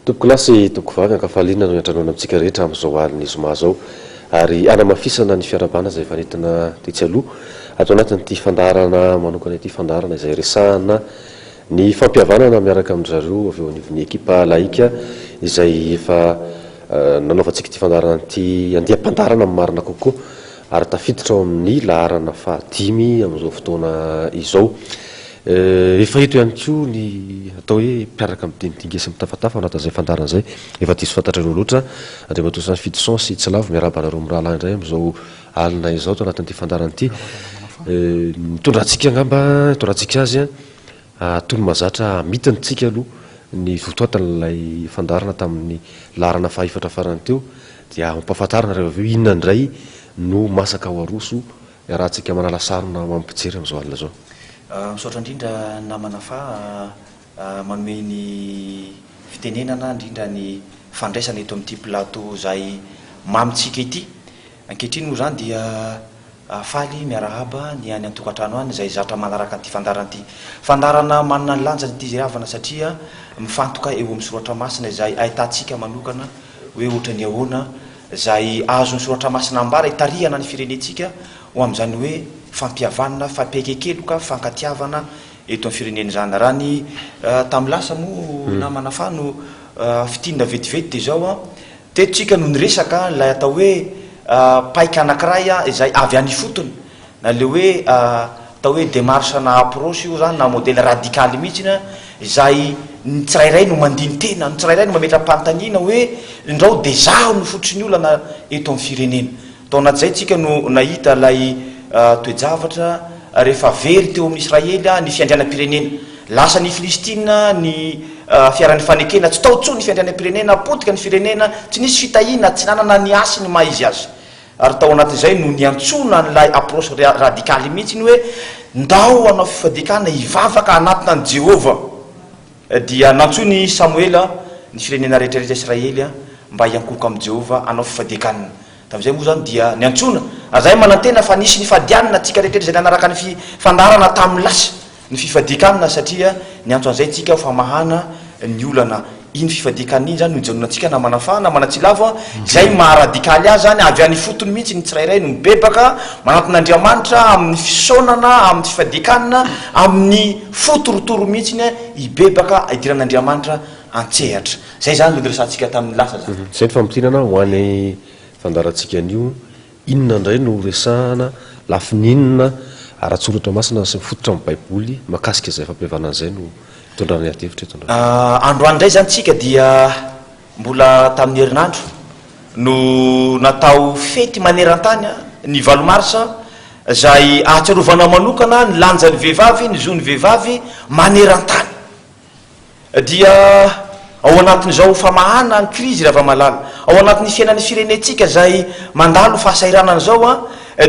Tompokolahy sy tompokovavy, ankafaliana no iantranoana amintsika rehetra amin'izao alin'ny zoma izao ary hanamafisana ny fiarahabana izay efa nentina tetsy aloha ato anatin'ity fandaharana manokana ity, fandaharana izay resahana ny fampihavanana miaraka amin-dry zareo avy eo anivon'ny ekipa laika izay efa nanaovantsika ity fandaharana ity andiam-pandaharana amin'ny marina kokoa ary tafiditra ao amin'ny laharana fahadimy amin'izao fotoana izao. Efa eto ihany koa ny atao hoe mpiaraka midinidinga sy mitafatafa ao anatin'izay fandaharana izay. Efa diso fantatrareo loatra Andriamatoa Sanfidison sy Tsilavo. Miarahaba anareo mirahalahy indray amin'izao alina izao ato anatin'ity fandaharana ity. Mitondra antsika angamba, hitondrantsika azy toy ny mahazatra hamintintsika aloha ny votoatin'ilay fandaharana tamin'ny laharana fahaefatra farany teo dia hampahafantarina nareo avy eo inona indray no masaka ho aroso iarahantsika manala sarona ho amin'ny mpijery amin'izao alina izao. Misaotra indrindra namana fa manome ny fitenenana indrindra ny fandraisana eto amin'ity plateau izay mamintsika ity. Ankehitriny moa izany dia faly miarahaba ny any an-tokantrano any izay zatra manaraka an'ity fandaharana ity. Fandaharana manana ny lanjany ity ry havana satria mifantoka eo amin'ny soratra masina izay ahitantsika manokana hoe ohatran'ny ahoana izay azon'ny soratra masina ambara hitarihana ny firenentsika ho amin'izany hoe fampihavanana, fampiaiken-keloka, fankatiavana eto amin'ny firenena izany. Raha ny tamin'ny lasa moa namana fa no fintinina vetivety dia izao an, teto tsika no niresaka ilay atao hoe paika anankiray izay avy any ifotony na le hoe atao hoe démarche na approche io zany na modèle radical mihitsy izay ny tsirairay no mandini-tena, ny tsirairay no mametra-panontaniana hoe ndrao dia zaho no fototry ny olana eto amin'ny firenena. Tao anatin'izay tsika no nahita ilay toe-javatra rehefa very teo amin'ny Israely ny fiandrianam-pirenena. Lasa ny Filistina ny fiaran'ny fanekena, tsy tao intsony ny fiandrianam-pirenena, potika ny firenena, tsy nisy fitahiana, tsy nanana ny hasiny maha izy azy. Ary tao anatin'izay no niantsoana an'ilay approche radicale mihitsy ny hoe ndao hanao fifadian-kanina hivavaka hanatona an'i Jehovah. Dia nantsoin'i Samoela ny firenena rehetra rehetra Israely mba hiankohoka amin'i Jehovah hanao fifadian-kanina. Tamin'izay moa izany dia niantsoana, ary izahay manantena fa nisy nifadianina antsika rehetra rehetra izay nanaraka ny fandaharana tamin'ny lasa. Ny fifadian-kanina satria niantso an'izay tsika ho famahana ny olana. Iny fifadian-kanina iny zany no ijanonantsika na manafaha na manatsilavo a, izay maha radikaly azy zany, avy any ifotony mihitsy ny tsirairay no mibebaka, manantona Andriamanitra amin'ny fisaonana, amin'ny fifadian-kanina, amin'ny fo torotoro mihitsiny hibebaka hidiran'Andriamanitra an-tsehatra. Zay zany no niresahantsika tamin'ny lasa zany. Izay ny famintinana ho an'ny fandaharantsika anio. Inona indray no horesahana, lafiny inona ara-tsoratra masina sy mifototra amin'ny Baiboly mahakasika izay fampihavanana izay no itondrana ny adihevitra eto androany? Androany indray izany tsika dia mbola tamin'ny herinandro no natao fety maneran-tany ny valo marsa izay ahatsiarovana manokana ny lanjan'ny vehivavy, ny zon'ny vehivavy maneran-tany. Dia ao anatin'izao famahana ny krizy Ravamalala, ao anatin'ny fiainan'ny firenentsika izay mandalo fahasahiranana izao an,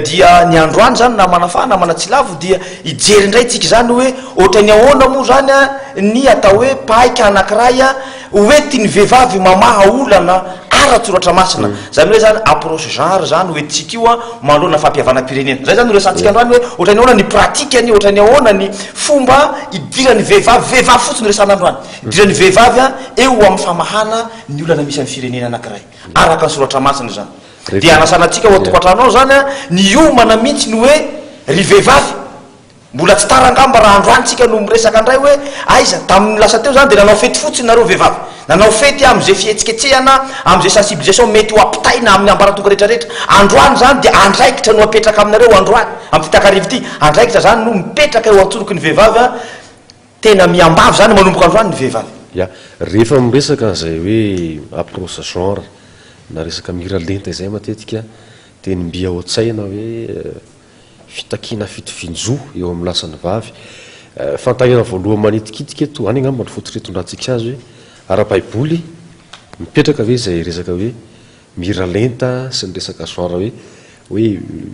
dia ny androany izany na manafaha na manatsilavo dia hijery indray tsika izany hoe ohatran'ny ahoana moa izany an ny atao hoe paika anankiray an hoentin'ny vehivavy mamaha olana ara-tsoratra masina. Izany hoe izany approche genre izany hoentintsika io an manoloana fampihavanam-pirenena. Izay izany no resahantsika androany hoe ohatran'ny ahoana ny pratique-ny, ohatran'ny ahoana ny fomba idiran'ny vehivavy, vehivavy fotsiny no resahana androany, idiran'ny vehivavy eo amin'ny famahana ny olana misy amin'ny firenena anankiray, araka ny soratra masina izany. Dia anasana antsika ao an-tokantrano ao izany ny hiomana mihitsy ny hoe ry vehivavy, Mbola tsy tara angamba raha androany tsika no miresaka ndray hoe aiza, tamin'ny lasa teo zany dia nanao fety fotsiny nareo vehivavy, nanao fety amin'izay fihetsiketsehana, amin'izay sensibilisation mety ho ampitaina amin'ny ambaratonga rehetra rehetra, androany zany dia andraikitra no apetraka aminareo androany, amin'ity takariva ity, andraikitra zany no mipetraka eo antsoroky ny vehivavy an, tena miambavy zany manomboka androany ny vehivavy. Ya, rehefa miresaka an'izay hoe approche genre na resaka miralenta izay matetika dia ny mby ao an-tsaina hoe Fitakiana fitovian-jo eo amin'ny lahy sy ny vavy. Fanontaniana voalohany manitikitika eto, any angamba no fototra itondrantsika azy hoe, ara-baiboly, mipetraka ve izay resaka hoe miralenta sy ny resaka genre hoe hoe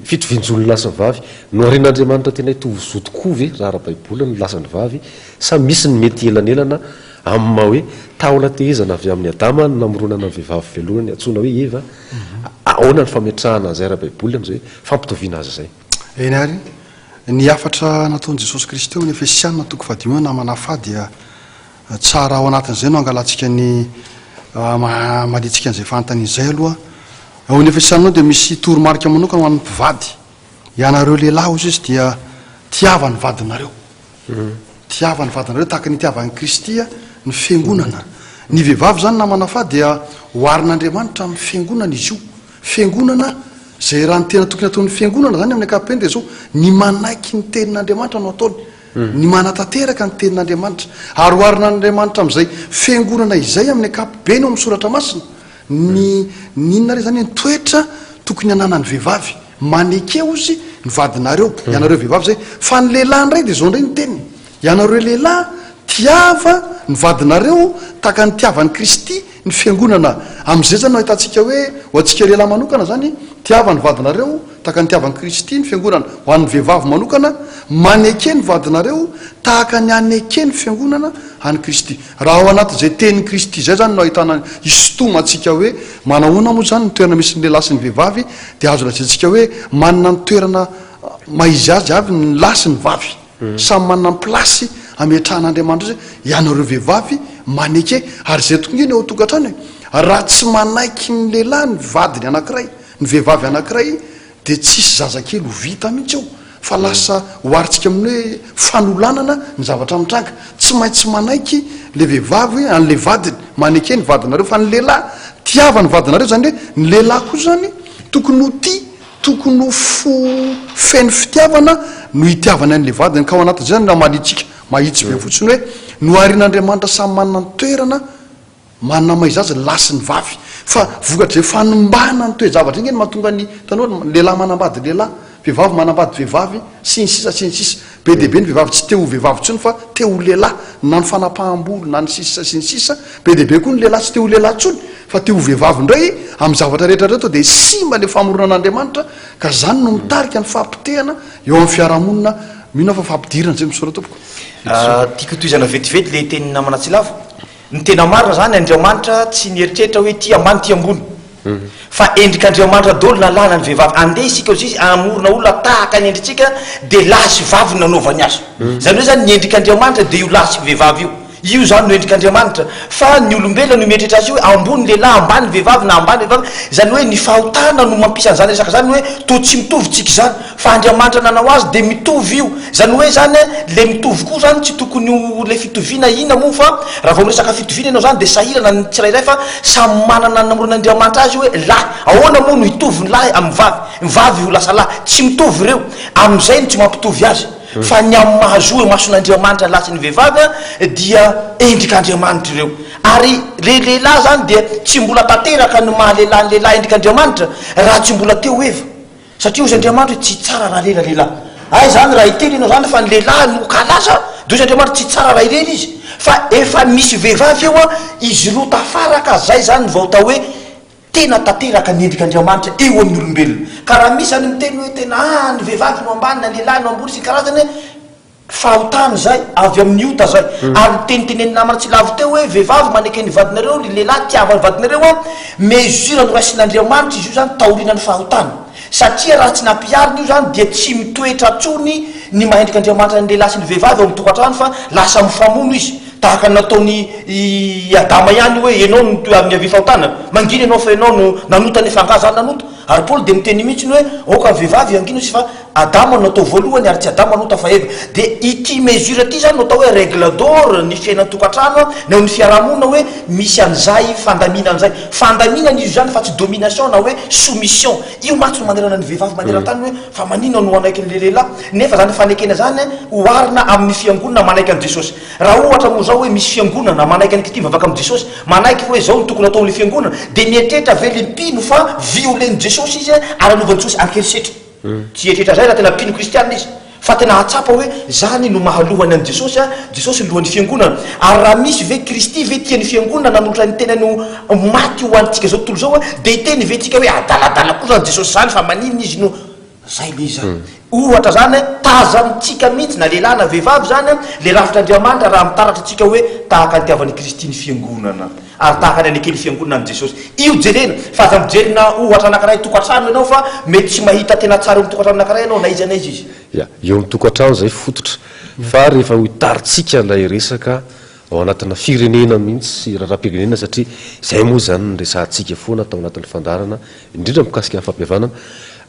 fitovian-jon'ny lahy sy ny vavy? Noharian'Andriamanitra tena hitovy zo tokoa ve raha ara-baiboly ny lahy sy ny vavy sa misy ny mety elanelana amin'ny maha hoe taona tehezana avy amin'i Adama ny namoronana ny vehivavy voalohany antsoina hoe Eva? Ahoana ny fametrahana an'izay ara-baiboly amin'izay hoe fampitoviana azy izay? Eny ary, ny hafatra nataon'i Jesosy Kristy ao amin'ny Efesiana toko fahadimy eo namana fa dia tsara ao anatin'izay no angalantsika ny Mahamanitsika an'izay fanontaniana izay aloha. Ao amin'ny Efesiana ao dia misy toromarika manokana ho an'ny mpivady. Ianareo lehilahy, hoy Jesosy, dia tiava ny vadinareo. Tiava ny vadinareo tahaka ny itiavan'i Kristy ny fiangonana. Ny vehivavy izany namana fa dia oharin'Andriamanitra amin'ny fiangonana izy io. Fiangonana izay raha ny tena tokony hataon'ny fiangonana izany amin'ny ankapobeny dia izao, ny manaiky ny tenin'Andriamanitra no ataony. Ny manatanteraka ny tenin'Andriamanitra. Ary oharin'Andriamanitra amin'izay fiangonana izay amin'ny ankapobeny ao amin'ny Soratra Masina. Ny, ny inona re izany, ny toetra tokony hananan'ny vehivavy. Maneke hozy ny vadinareo, ianareo vehivavy izay. Fa ny lehilahy indray dia izao indray ny teniny, ianareo lehilahy, tiava ny vadinareo tahaka ny nitiavan'i Kristy ny fiangonana. Amin'izay izany no ahitantsika hoe, ho antsika lehilahy manokana izany, tiava ny vadinareo tahaka ny nitiavan'i Kristy ny fiangonana. Ho an'ny vehivavy manokana, maneke ny vadinareo tahaka ny aneken'ny fiangonana an'i Kristy. Raha ao anatin'izay tenin'i Kristy izay izany no ahitana hisintomantsika hoe manahoana moa izany ny toerana misy ny lehilahy sy ny vehivavy dia azo lazaintsika hoe manana ny toerana maha izy azy avy ny lahy sy ny vavy. Samy manana ny place ametrahan'Andriamanitra azy hoe ianareo vehivavy maneke ary izay tokoa nge ny ao an-tokantrano e! Raha tsy manaiky ny lehilahy ny vadiny anankiray, ny vehivavy anankiray dia tsisy zazakely ho vita mihitsy eo fa lasa oharintsika amin'ny hoe fanolanana ny zavatra mitranga, tsy maintsy manaiky le vehivavy hoe an'le vadiny, maneke ny vadinareo fa ny lehilahy tiava ny vadinareo zany hoe ny lehilahy koa zany tokony ho tia, tokony ho fo feno fitiavana no hitiavany an'le vadiny ka ao anatin'izay zany ramaliantsika mahitsy be fotsiny hoe noharin'Andriamanitra samy manana ny toerana Manana maha izy azy ny lahy sy ny vavy. Fa vokatr'izay fanimbana ny toe-javatra iny nge no mahatonga ny, hitanao, ny lehilahy manambady lehilahy, vehivavy manambady vehivavy, sy ny sisa sy ny sisa. Be dia be ny vehivavy tsy te ho vehivavy intsony fa te ho lehilahy, na ny fanapaham-bolo na ny sisa sy ny sisa. Be dia be koa ny lehilahy tsy te ho lehilahy intsony fa te ho vehivavy indray amin'ny zavatra rehetra rehetra dia simba ilay famoronan'Andriamanitra ka izany no mitarika ny fahapotehana eo amin'ny fiarahamonina. Mino aho fa fampidirana izay. Misaotra tompoko. Tiako hotohizana vetivety ilay tenin'i namana Tsilavo. Ny tena marina zany Andriamanitra tsy nieritreritra hoe ity ambany ity ambony fa endrik'Andriamanitra daholo na lahy na ny vehivavy andeha isika hozy izy hamorona olona tahaka ny endritsika dia lahy sy vavy no nanaovany azy zany hoe zany ny endrik'Andriamanitra dia io lahy sy vehivavy io io zany no endrik'Andriamanitra fa ny olombelona no mieritreritra azy io hoe ambony ny lehilahy ambany ny vehivavy na ambany vehivavy zany hoe ny fahotana no mampisy an'izany resaka zany hoe toa tsy mitovy tsika izany Fa Andriamanitra nanao azy dia mitovy io. Zany hoe zany le mitovy koa zany tsy tokony ho le fitoviana inona moa fa raha vao miresaka fitoviana ianao zany dia sahirana ny tsirairay fa samy manana ny namoron'Andriamanitra azy hoe lahy. Ahoana moa no hitovy ny lahy amin'ny vavy? Ny vavy ho lasa lahy. Tsy mitovy ireo. Amin'izay no tsy mampitovy azy. Fa ny amin'ny maha zo eo imason'Andriamanitra ny lahy sy ny vehivavy dia endrik'Andriamanitra ireo. Ary le lehilahy zany dia tsy mbola tanteraka ny maha lehilahy ny lehilahy endrik'Andriamanitra raha tsy mbola teo Eva. Satria hozy Andriamanitra hoe tsy tsara raha lela lehilahy. Hay zany raha hiteny ianao zany fa ny lehilahy no kalaza de hozy Andriamanitra tsy tsara raha irery izy. Fa efa misy vehivavy eo an, izy roa tafaraka zay zany vao atao hoe tena tanteraka ny endrik'Andriamanitra eo amin'ny olombelona. Ka raha misy zany miteny hoe tena ah ny vehivavy no ambany na ny lehilahy no ambony sy ny karazany, Fahotana izay, avy amin'ny ota izay. Ary ny teny tenenin'i namana tsy lavo teo hoe vehivavy maneke ny vadinareo, ry lehilahy tiava ny vadinareo an, mesure noraisin'Andriamanitra izy io izany taorianan'ny fahotana. Satria raha tsy nampiharina io izany dia tsy mitoetra intsony ny maha endrik'Andriamanitra ny lehilahy sy ny vehivavy ao amin'ny tokantrano fa lasa mifamono izy. Tahaka ny nataon'i i Adama ihany hoe ianao no niavian'ny fahotana, mangina ianao fa ianao no nanota nefa angaha za nanota? Ary Paoly dia miteny mihitsy ny hoe aoka ny vehivavy hangina izy fa Adama no natao voalohany ary tsy Adama nota fa Eva. Dia ity mesure ity izany no atao hoe règle d'or ny fiainan-tokantrano na eo amin'ny fiarahamonina hoe misy an'izay fandaminana izay. Fandaminana izy io izany fa tsy domination na hoe soumission. Io mantsy no manerana ny vehivavy maneran-tany hoe fa maninona no hanaiky an'ilay lehilahy? Nefa izany fanekena izany oharina amin'ny fiangonana manaiky an'i Jesosy. Raha ohatra moa izao hoe misy fiangonana manaiky an'i Kity mivavaka amin'i Jesosy, manaiky hoe izao no tokony atao amin'ilay fiangonana, dia mieritreritra ve ilay mpino fa violen'i Jesosy izy ary anaovan'i Jesosy an-kerisetra? Tsy hieritreritra izay raha tena mpino kristiana izy, fa tena hahatsapa hoe izany no maha lohany an'i Jesosy, Jesosy no lohan'ny fiangonana. Ary raha misy ve Kristy ve tia ny fiangonana nanolotra ny tenany ho maty ho antsika izao tontolo izao, dia hiteny ve tsika hoe adaladala koa izany Jesosy izany fa maninona izy no Zay le izy zany. Ohatra zany tazantsika mihitsy na lehilahy na vehivavy zany le rafitr'Andriamanitra raha mitaratra antsika hoe tahaka ny itiavan'i Kristy ny fiangonana ary tahaka ny aneken'ny fiangonana an'i Jesosy. Io jerena fa aza mijery na ohatra anakiray tokantrano ianao fa mety tsy mahita tena tsara eo amin'ny tokantrano anakiray ianao na iza na iza izy. Ya, eo amin'ny tokantrano zay fototra fa rehefa ho itarintsika ilay resaka. Ao anatina firenena mihitsy sy raharaham-pirenena satria izay moa izany no resahantsika foana tao anatin'ny fandaharana, indrindra mikasika ny fampihavanana.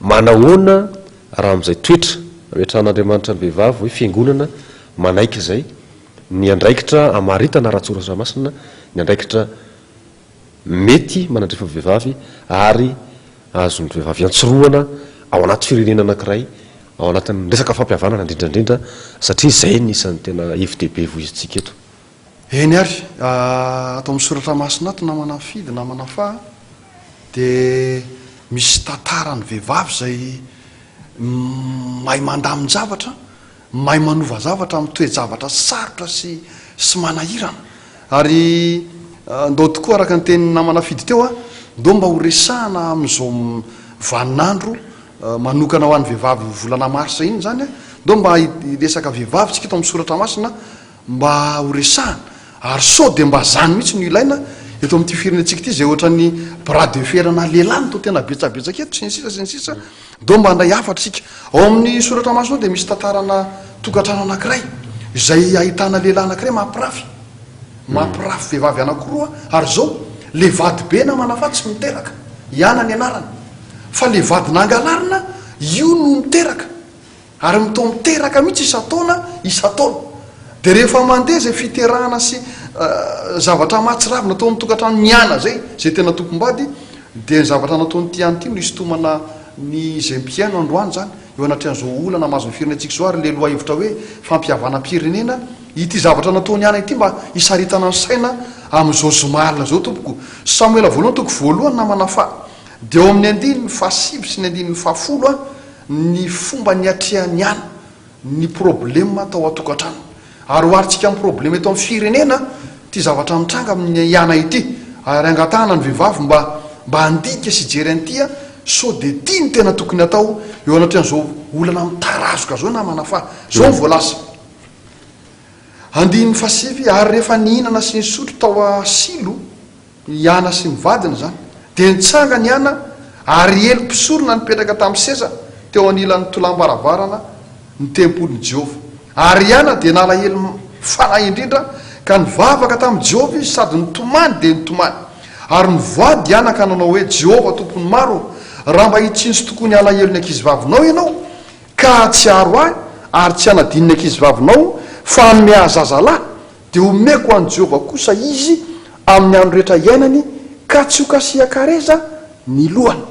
Manahoana raha amin'izay toetra ametrahan'Andriamanitra ny vehivavy hoe fiangonana manaiky izay, ny andraikitra amaritana ara-tsoratra masina, ny andraikitra mety manandrify ny vehivavy ary azon'ny vehivavy iantsorohana ao anaty firenena anankiray, ao anatin'ny resaka fampihavanana indrindra indrindra satria izay no isan'ny tena hevi-dehibe voizintsika eto. Eny ary, ato amin'ny soratra masina ato namana Fidy, namana Faha, dia misy tantaran'ny vehivavy izay mahay mandamin-javatra Mahay manova zavatra amin'ny toe-javatra sarotra sy sy manahirana. Ary ndao tokoa araka ny tenin'ny namana Fidy teo, ndao mba ho resahana amin'izao vaninandro manokana ho an'ny vehivavy volana marsa iny izany, ndao mba hiresaka vehivavy tsika eto amin'ny soratra masina mba ho resahana. Ary sao dia mba izany mihitsy no ilaina eto amin'ity firenentsika ity izay ohatran'ny bras de fer ana lehilahy no toa tena betsabetsaka eto sy ny sisa sy ny sisa. Ndao mba handray hafatra isika. Ao amin'ny soratra masina ao dia misy tantarana tokantrano anankiray izay ahitana lehilahy anankiray mampirafy. Mampirafy vehivavy anankiroa ary izao, le vady be namana fa tsy miteraka. I Ana ny anarany. Fa le vady nangalarina, io no miteraka. Ary mitoa miteraka mihitsy isan-taona isan-taona. Dia rehefa mandeha izay fiterahana sy zavatra mahatsiravina tao amin'ny tokantrano miana izay, izay tena tompom-bady, dia ny zavatra nataon'ity ihany ity no hisintomana ny izay mpihaino androany izany, eo anatrehan'izao olana mahazo ny firenentsika izao ary ilay lohahevitra hoe fampihavanam-pirenena, ity zavatra nataon'i Ana ity mba hisaritana ny saina amin'izao zoma alina izao tompoko. Samoela voalohany toko voalohany namana faha dia ao amin'ny andininy fahasivy sy ny andininy fahafolo a. ny fomba niatrehan'i Ana ny problema tao an-tokantrano. Ary oharintsika amin'ny problema eto amin'ny firenena ity zavatra mitranga amin'i Ana ity. Ary angatahana ny vehivavy mba mba handinika sy hijery an'ity sao dia ity no tena tokony hatao eo anatrehan'izao olana mitarazoka izao namana fa izao no voalaza. Andininy fahasivy, Ary rehefa nihinana sy nisotro tao Silo, I Ana sy ny vadiny izany. Dia nitsangana i Ana, ary Ely mpisorona nipetraka tamin'ny seza teo anilan'ny tolàm-baravarana ny tempolin'i Jehovah. Ary i Ana dia nalahelo fanahy indrindra, ka nivavaka tamin'i Jehovah izy sady nitomany dia nitomany. Ary nivoady i Ana ka nanao hoe, Jehovah Tompon'ny maro ô, raha mba hitsinjo tokoa ny alahelon'ny ankizivavinao ianao, ka hahatsiaro ahy ary tsy hanadino ny ankizivavinao, fa hanome ahy zazalahy, Dia homeko an'i Jehovah kosa izy amin'ny andro rehetra iainany, ka tsy hokasihan-kareza ny lohany.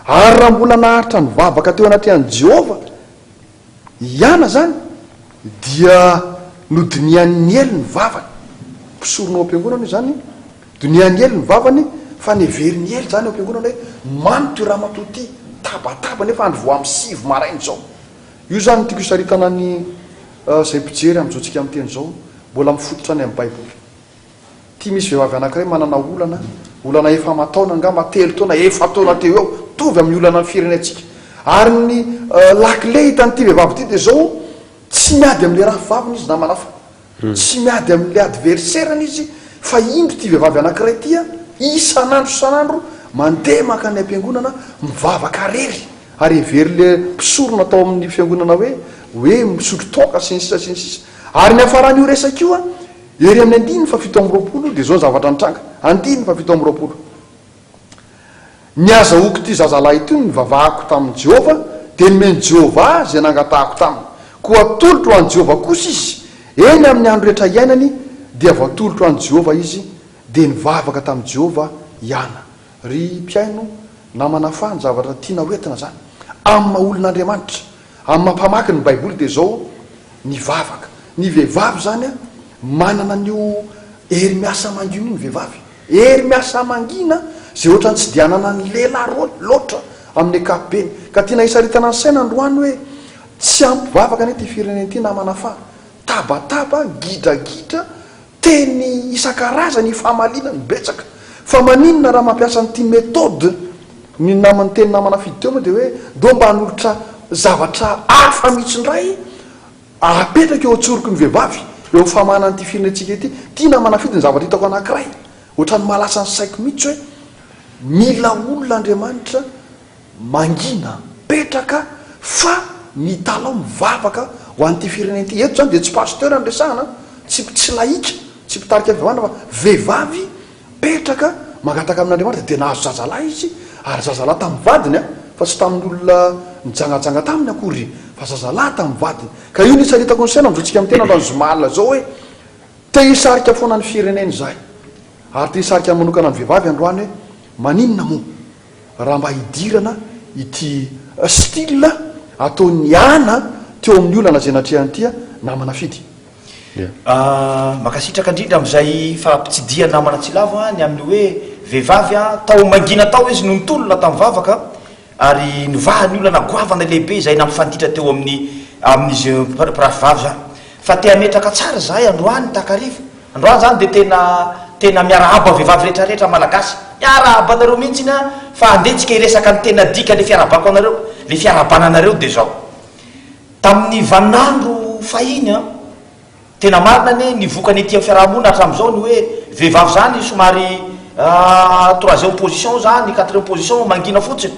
Ary raha mbola naharitra nivavaka teo anatrehan'i Jehovah i Ana izany, dia nodinihan'i Ely ny vavany. Mpisorona ao am-piangonana io izany, dinihan'i Ely ny vavany, fa neverin'i Ely izany ao am-piangonana hoe manoto io ramatoa ity, tabataba nefa andro vao amin'ny sivy maraina izao. Io izany no tiako hisaritana ny izay mpijery amin'izao tsika miteny izao, mbola mifototra any amin'ny baiboly. Ity misy vehivavy anankiray manana olana, olana efa aman-taona angamba, telo taona, efa-taona teo eo, mitovy amin'ny olana ny firenentsika. Ary ny lakile hitan'ity vehivavy ity dia izao, tsy miady amin'ilay rafivaviny izy namana fa Tsy miady amin'ilay adversaire-ny izy fa indro ity vehivavy anankiray ity an, isan'andro isan'andro mandeha mankany am-piangonana mivavaka rery ary heverin'ilay mpisorona tao amin'ny fiangonana hoe hoe misotro toaka sy ny sisa sy ny sisa. Ary ny hafaran'io resaka io an, ery amin'ny andininy faha 27 dia izao ny zavatra nitranga, andininy faha 27. Ny azahoako ity zazalahy ity no nivavahako tamin'i Jehovah, dia nomen'i Jehovah ahy izay nangatahako taminy. Koa atolotro ho an'i Jehovah kosa izy, eny, amin'ny andro rehetra iainany dia voatolotro an'i Jehovah izy. Dia nivavaka tamin'i Jehovah i Hana. Ry mpihaino namana fa ny zavatra tiana hoentina izany, amin'ny maha olon'Andriamanitra, Amin'ny maha mpamaky ny baiboly dia izao ny vavaka. Ny vehivavy izany an, manana an'io hery miasa mangina io ny vehivavy. Hery miasa mangina izay ohatran'ny tsy dia ananan'ny lehilahy loatra amin'ny ankapobeny. Ka tiana hisaritana ny saina androany hoe tsy ampy vavaka anie ity firenena ity namana fa tabataba, gidragidra, Teny isan-karazany ifamaliana no betsaka. Fa maninona raha mampiasa an'ity méthode ny naman'ny teny namana fidy teo moa dia hoe ndao mba hanolotra zavatra hafa mihitsy indray apetraka eo an-tsoroky ny vehivavy eo amin'ny famahana an'ity firenentsika ity. Ity namana fidy ny zavatra hitako anankiray ohatran'ny mahalasa ny saiko mihitsy hoe mila olona Andriamanitra Mangina, mipetraka fa mitalaho mivavaka ho an'ity firenena ity. Eto izany dia tsy pasteur no resahana, tsy tsy laïka. Tsy mpitarika fivavahana fa vehivavy mipetraka mangataka amin'Andriamanitra dia nahazo zazalahy izy ary zazalahy tamin'ny vadiny an, fa tsy tamin'ny olona nijangajanga taminy akory fa zazalahy tamin'ny vadiny. Ka io no isaritako ny saina amin'izao tsika miteny androany zoma alina izao hoe te hisarika foana ny firenena izahay ary te hisarika manokana ny vehivavy androany hoe maninona moa raha mba hidirana ity style ataon'i Ana teo amin'ny olana izay natrehany ity namana Fidy. Mankasitraka indrindra amin'izay fampitsidihana namana Tsilavo ny amin'ny hoe vehivavy tao mangina tao izy no nitolona tamin'ny vavaka ary nivaha ny olana goavana lehibe izay nampifanditra teo amin'ny amin'izy mpirafivavy izany. Fa te hametraka tsara izahay androany takariva. Androany izany dia tena tena miarahaba vehivavy rehetra rehetra malagasy. Miarahaba anareo mihitsy aho fa andeha tsika hiresaka ny tena dika le fiarahabako anareo. Le fiarahabana anareo dia izao. Tamin'ny vaninandro fahiny an, tena marina anie ny vokany ety amin'ny fiaraha-monina hatramin'izao ny hoe vehivavy izany somary troisième position izany, quatrième position, mangina fotsiny.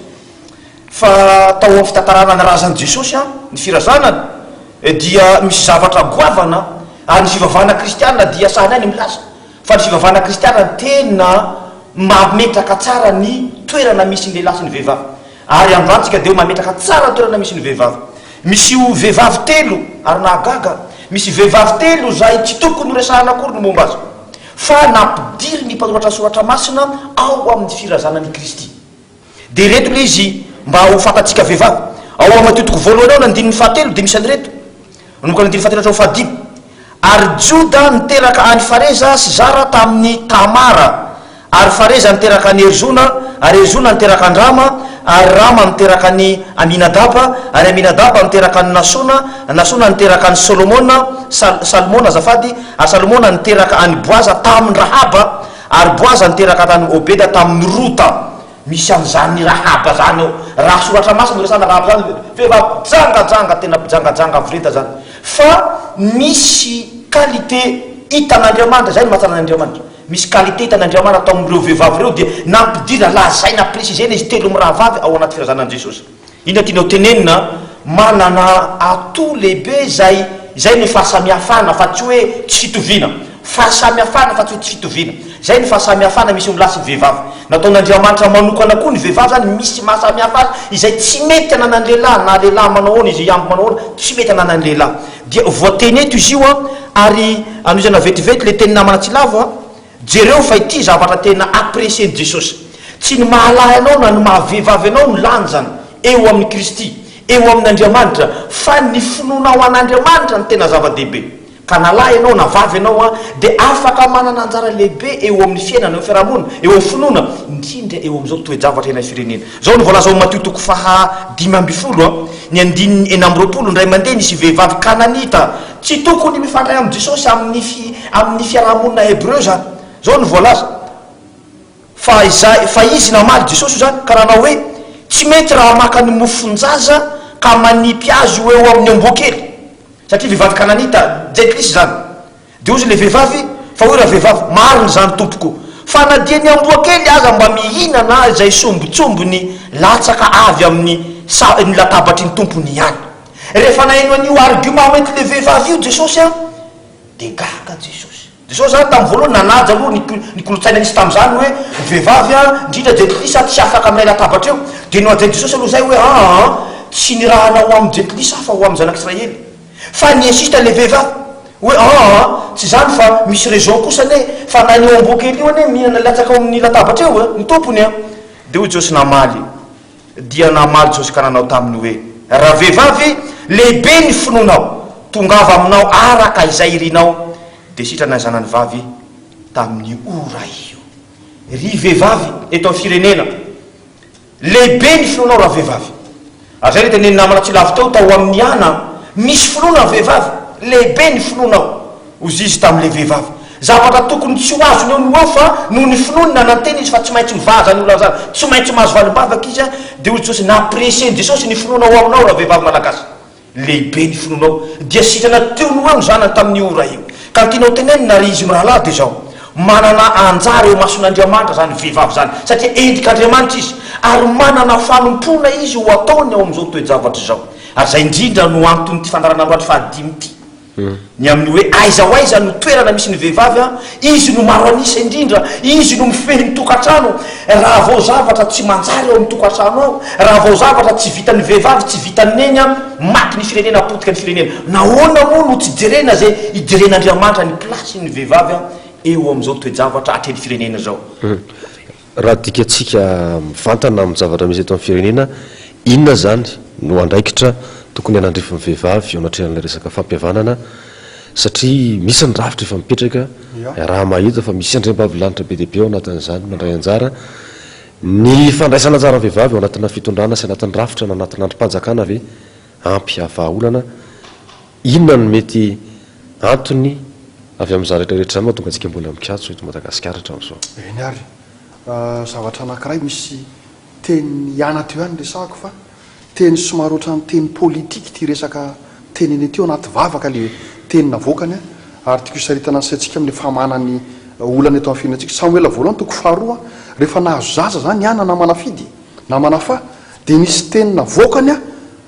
Fa tao amin'ny fitantarana ny razan'i Jesosy an, ny firazanany, dia misy zavatra goavana ary ny fivavahana kristiana dia sahy ny milaza fa ny fivavahana kristiana no tena mametraka tsara ny toerana misy ny lehilahy sy ny vehivavy. Ary androany tsika dia mametraka tsara ny toerana misy ny vehivavy. Misy vehivavy telo, ary nahagaga, misy vehivavy telo izay tsy tokony ho resahana akory ny momba azy, fa nampidirin'ny mpanoratra soratra masina ao amin'ny firazanan'i Kristy. Dia ireto ilay izy mba ho fantatsika vehivavy. Ao amin'ny Matio toko voalohany ao ny andininy fahatelo dia misy an'ireto. Manomboka ny andininy fahatelo hatramin'ny fahadimy. Ary Joda niteraka an'i Fareza sy Zara tamin'i Tamara. Ary Fareza niteraka an'i Herzona, ary Herzona niteraka an-dRama, ary Rama niteraka an'i Aminadaba, ary Aminadaba niteraka an'i Nasona, Nasona niteraka an'i Solomona, Sal, Salmona azafady, ary Salomona niteraka an'i Boaza tamin-dRahaba, ary Boaza niteraka an'i Obeda tamin'i Rota. Misy an'izany Rahaba zany ao. Raha soratra masina no resahana Rahaba zany, vehivavy mpijangajanga, tena mpijangajanga avo lenta zany. Fa misy qualité hitan'Andriamanitra, izay no mahatsara an'Andriamanitra. Misy qualité hitan'Andriamanitra tao amin'ireo vehivavy ireo dia nampidira, lazaina, préciser-na izy telo mirahavavy ao anaty firazanan'i Jesosy. Inona tianao tenenina? Manana atout lehibe izay, izay ny fahasamihafana fa tsy hoe tsy fitoviana. Fahasamihafana fa tsy hoe tsy fitoviana. Izay ny fahasamihafana misy eo amin'ny lahy sy ny vehivavy. Nataon'Andriamanitra manokana koa ny vehivavy izany, misy mahasamihafa azy izay tsy mety ananan'ny lehilahy, na lehilahy manao ahoana izy, hihambo manao ahoana, tsy mety ananan'ny lehilahy. Dia voateny eto izy io an, ary anohizana vetivety ilay teny namana Tsilavo an, Jereo fa ity zavatra tena apprécier-n'i Jesosy. Tsy ny maha-lahy anao na ny maha-vehivavy anao no lanjany eo amin'i Kristy, eo amin'Andriamanitra, fa ny finoanao an'Andriamanitra no tena zava-dehibe. Ka na lahy ianao na vavy ianao an, dia afaka manana anjara lehibe eo amin'ny fiainana, eo amin'ny fiarahamonina, eo amin'ny finoana, indrindra eo amin'izao toe-javatra iainan'ny firenena. Izao no voalaza ao Matio toko faha 15 an, ny andininy 26, Indray mandeha nisy vehivavy kananita, Tsy tokony mifandray amin'i Jesosy amin'ny fi, amin'ny fiaraha-monina hebreo izany. Izao no voalaza, Fa izay, fa izy namaly, Jesosy io izany, ka nanao hoe, Tsy mety raha maka ny mofon-jaza ka manipy azy ho eo amin'ny amboa kely. Satria vehivavy kananita, jentilisa izany. Dia hozy ilay vehivavy, Fa hoy ravehivavy, Marina izany, tompoko, fa na dia ny amboa kely aza mba mihinana izay sombintsombiny latsaka avy amin'ny sa, ny latabatry ny tompony ihany. Rehefa naheno an'io argument hoentin'ilay vehivavy io Jesosy an, dia gaga Jesosy. Jesosy zany tamin'ny voalohany nanaja aloha ny ny kolontsaina nisy tamin'izany hoe ny vehivavy an, indrindra jentilisa tsy afaka miray latabatra eo. Dia nohajain'i Jesosy aloha izay hoe aa tsy nirahana ho amin'ny jentilisa aho fa ho amin'ny zanak'Israely. Fa ni-insiste ilay vehivavy hoe aa tsy izany fa misy raison kosa anie fa na ny eo amboa kely io anie mihinana latsaka ao amin'ny latabatra eo e, ny tompony an. Dia hoy Jesosy namaly. Dia namaly Jesosy ka nanao taminy hoe, Ravehivavy, lehibe ny finoanao, tongava aminao araka izay irinao. Dia sitrana ny zanany vavy tamin'io ora io. Ry vehivavy eto amin'ny firenena, lehibe ny finoanao ravehivavy. Ary izay ilay tenenin'ny namana tsy lavo teo tao amin'ny Ana, misy finoana ny vehivavy, lehibe ny finoanao. Hozy izy tamin'ilay vehivavy. Zavatra tokony tsy ho azony eo no ho eo fa noho ny finoany nanantena izy fa tsy maintsy mivaha izany olana izany, tsy maintsy mahazo valim-bavaka izy dia hoy Jesosy, Nampiresen'i Jesosy ny finoanao ao aminao ravehivavy malagasy. Lehibe ny finoanao. Dia sitrana teo no ho eo ny zanany tamin'io ora io. Ka ny tianao tenenina ry izy mirahalahy dia izao, manana anjara eo imason'Andriamanitra izany vehivavy izany satria endrik'Andriamanitra izy ary manana fanompoana izy ho ataony ao amin'izao toe-javatra izao. Ary izay indrindra no anton'ity fandaharan'androany fahadimy ity. Ny amin'ny hoe aiza ho aiza no toerana misy ny vehivavy an, izy no maro an'isa indrindra, izy no mifehy ny tokantrano, raha vao zavatra tsy manjary ao amin'ny tokantrano ao, raha vao zavatra tsy vitan'ny vehivavy, tsy vitan'i neny an, maty ny firenena, potika ny firenena. Nahoana moa no tsy jerena izay hijeren'Andriamanitra ny place-n'ny vehivavy an eo amin'izao toe-javatra atrehin'ny firenena izao? Raha adikatsika mivantana amin'ny zavatra misy eto amin'ny firenena, inona izany no andraikitra tokony hanandrify ny vehivavy eo anatrehan'ilay resaka fampihavanana satria misy ny rafitra efa mipetraka, iaraha-mahita fa misy andriambavilanitra be dia be ao anatin'izany mandray anjara. Ny fandraisana anjaran'ny vehivavy ao anatina fitondrana sy anatin'ny rafitra na anatina andrim-panjakana ve ampy havahaolana? Inona no mety antony avy amin'izany rehetra rehetra izany mahatonga antsika mbola mikatso eto Madagasikara hatramin'izao? Eny ary, zavatra anankiray misy teny ihana teo ihany resahako fa teny somary ohatran'ny teny politique ity resaka teneny ity ao anaty vavaka le teny navoakany ary tiako hisaritana ny saintsika amin'le famahana ny olana eto amin'ny firenentsika. Samoela voalohany toko faharoa, rehefa nahazo zaza zany i Ana namana fidy, namana fa, dia nisy teny navoakany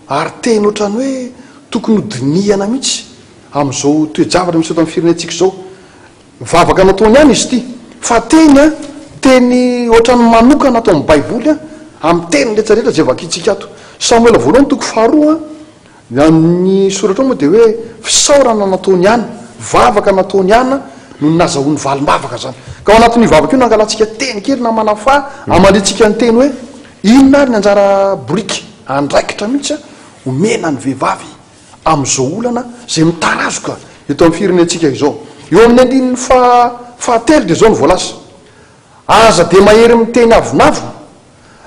Ary teny ohatran'ny hoe tokony ho dinihana mihitsy amin'izao toe-javatra misy eto amin'ny firenentsika izao. Vavaka nataony ihany izy ity, fa teny an, teny ohatran'ny manokana ato amin'ny Baiboly an, amin'ny teny rehetra rehetra izay vakintsika ato. Samoela voalohany toko faharoa an, ny soratra ao moa dia hoe fisaorana nataony ihany, vavaka nataony ihany no nazahoany valim-bavaka izany. Ka ao anatin'io vavaka io no angalantsika teny kely namana fa amaliantsika ny teny hoe Inona ary ny anjara boriky andraikitra mihitsy omena ny vehivavy amin'izao olana izay mitarazoka eto amin'ny firenentsika izao? Eo amin'ny andininy faha fahatelo dia izao no voalaza, Aza dia mahery miteny avonavona,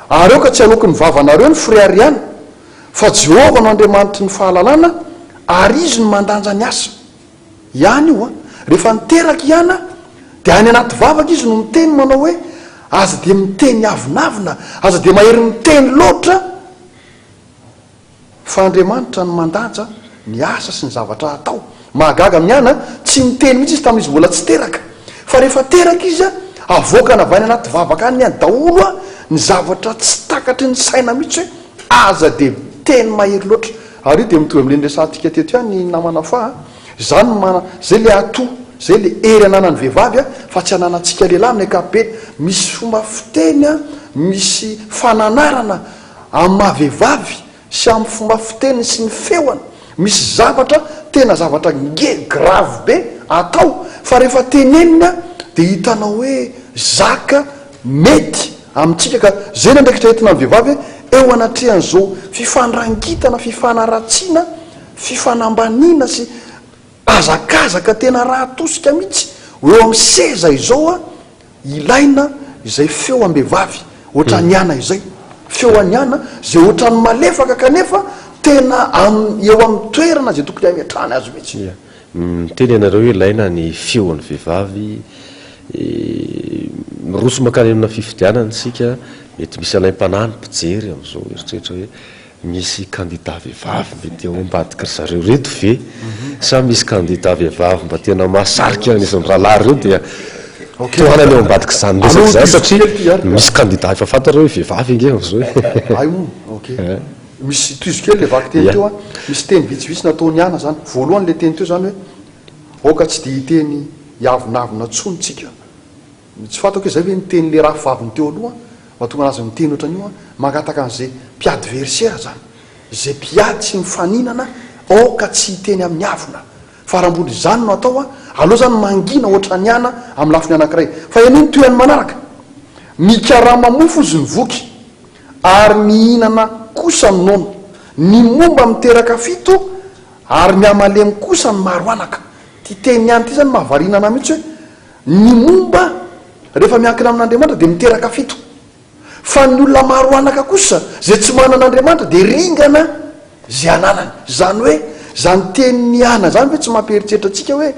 ary aoka tsy haloaky ny vavanareo ny fireharehana, fa Jehovah no Andriamanitry ny fahalalana, ary Izy no mandanja ny asa. Ihany io an! Rehefa niteraka i Ana dia any anaty vavaka izy no miteny manao hoe aza dia miteny avonavona, aza dia mahery miteny loatra fa Andriamanitra no mandanja ny asa sy ny zavatra atao. Mahagaga amin'i Ana, tsy niteny mihitsy izy tamin'izy mbola tsy teraka. Fa rehefa teraka izy, avoakany avy any anaty vavaka any daholo ny zavatra tsy takatry ny saina mihitsy hoe aza dia miteny mahery loatra. Ary io dia mitovy amin'ilay niresahantsika teto ihany namana fa izany no mana, izay ilay atout, izay ilay hery ananan'ny vehivavy fa tsy ananantsika lehilahy amin'ny ankapobeny. Misy fomba fiteny, misy fananarana amin'ny maha vehivavy sy amin'ny fomba fiteniny sy ny feony. Misy zavatra tena zavatra nge, grave be atao fa rehefa tenenina dia hitanao hoe zaka mety amintsika ka zay ny andraikitra entina amin'ny vehivavy eo anatrehan'izao fifandrangitana, fifanaratsiana, fifanambaniana sy hazakazaka tena raha atosika mihitsy ho eo amin'ny seza izao a, ilaina izay feo am-behivavy ohatran'i Ana izay, feo an'i Ana izay ohatran'ny malefaka kanefa tena am eo amin'ny toerana izay tokony hametrahana azy mihitsy. Miteny ianareo hoe ilaina ny feon'ny vehivavy, miroso mankany amina fifidianana isika, mety misy alaim-panahy ny mpijery amin'izao eritreritra hoe misy kandida vehivavy mety ao ambadiky ry zareo ireto ve sa misy kandida vehivavy mba tena mahasarika an'izy mirahalahy ireo dia tohanany ao ambadik'izany resaka izany satria misy kandida efa fantatra hoe vehivavy ange amin'izao e. Hay moa, ok. Misy, tohizo kely ilay vakiteny teo an, misy teny vitsivitsy nataon'i Ana izany. Voalohany ilay teny teo izany hoe aoka tsy dia hiteny hiavonavona intsony tsika. Tsy fantako hoe izay ve ny tenin'ilay rafivaviny teo aloha mahatonga anazy miteny ohatran'io an, mangataka an'izay mpiadversera izany, izay mpiady sy mifaninana aoka tsy hiteny amin'ny avona. Fa raha mbola izany no atao an, aleo izany mangina ohatran'i Ana amin'ny lafiny anankiray. Fa henoy ny tohiny manaraka, Mikarama mofo izy ny voky. Ary mihinana kosa ny nono. Ny momba miteraka fito, ary mihamalemy kosa ny maro anaka. Ity teny ihany ity izany mahavariana anah mihitsy hoe, ny momba rehefa miankina amin'Andriamanitra dia miteraka fito. Fa ny olona maro anaka kosa, izay tsy manana Andriamanitra dia ringana Izay ananany. Izany hoe, izany tenin'i Ana izany ve tsy mampieritreritra antsika hoe,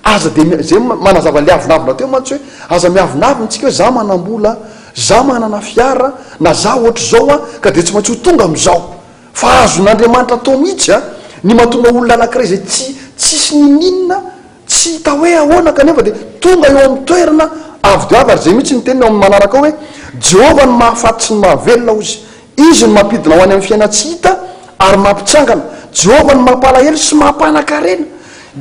aza dia mi-, izay manazava an'ilay avonavona teo mantsy hoe, aza miavonavona isika hoe za manam-bola, za manana fiara, na za ohatr'izao an, ka dia tsy maintsy ho tonga amin'izao. Fa azon'Andriamanitra atao mihitsy an, ny mahatonga olona anankiray izay tsy, tsisy n'inon'inona, Tsy hita hoe ahoana kanefa dia tonga eo amin'ny toerana avo dia avo ary izay mihitsy ny teniny ao amin'ny manaraka ao hoe, Jehovah no mahafaty sy ny mahavelona hozy. Izy no mampidina ho any amin'ny fiainan-tsy hita ary mampitsangana. Jehovah no mampalahelo sy mampanan-karena.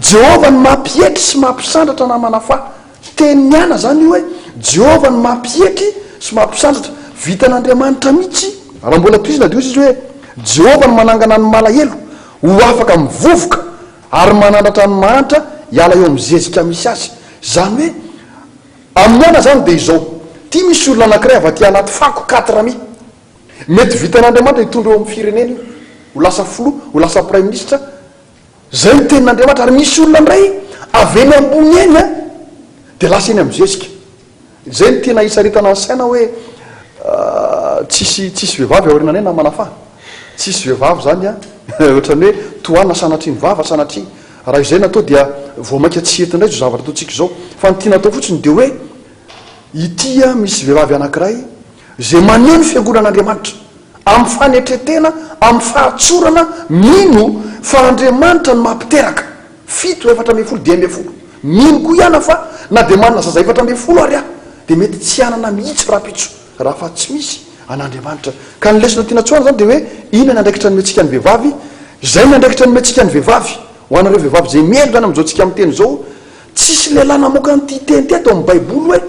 Jehovah no mampietry sy mampisandratra namana fa tenin'i Ana izany io hoe Jehovah no mampietry sy mampisandratra. Vitan'Andriamanitra mihitsy. Raha mbola tohizina dia hoy izy hoe Jehovah no manangana ny malahelo ho afaka amin'ny vovoka ary manandratra ny mahantra hiala eo amin'ny zezika misy azy. Izany hoe amin'i Ana izany dia izao, ity misy olona anankiray avy aty anaty fako quatre mi. Mety vitan'Andriamanitra hitondra eo amin'ny firenena io, ho lasa filoha, ho lasa praiminisitra. Izay no tenin'Andriamanitra. Ary misy olona indray avy eny ambony eny an, dia lasa eny amin'ny zezika. Izay no tiana hisaritana ny saina hoe tsisy tsisy vehivavy aoriananay namana fa tsisy vehivavy izany an, ohatran'ny hoe tohanina sanatria ny vava sanatria. Raha izay no atao dia vao mainka tsy hety indray izao zavatra ataontsika izao. Fa ny tiana atao fotsiny dia hoe ity an misy vehivavy anankiray izay maneho ny fiangonan'Andriamanitra amin'ny fanetren-tena, amin'ny fahatsorana, mino fa Andriamanitra no mampiteraka, fito, 14, 15. Mino koa ihany aho fa na dia manana zaza 14 ary aho dia mety tsy hanana mihitsy rahampitso raha fa tsy misy an'Andriamanitra. Ka ny lesona tiana tsoahana izany dia hoe inona ny andraikitra nomentsika ny vehivavy? Izay ny andraikitra nomentsika ny vehivavy. Ho anareo vehivavy izay mihaino izany amin'izao tsika miteny izao, tsisy lehilahy namoaka an'ity teny ity ato amin'ny baiboly hoe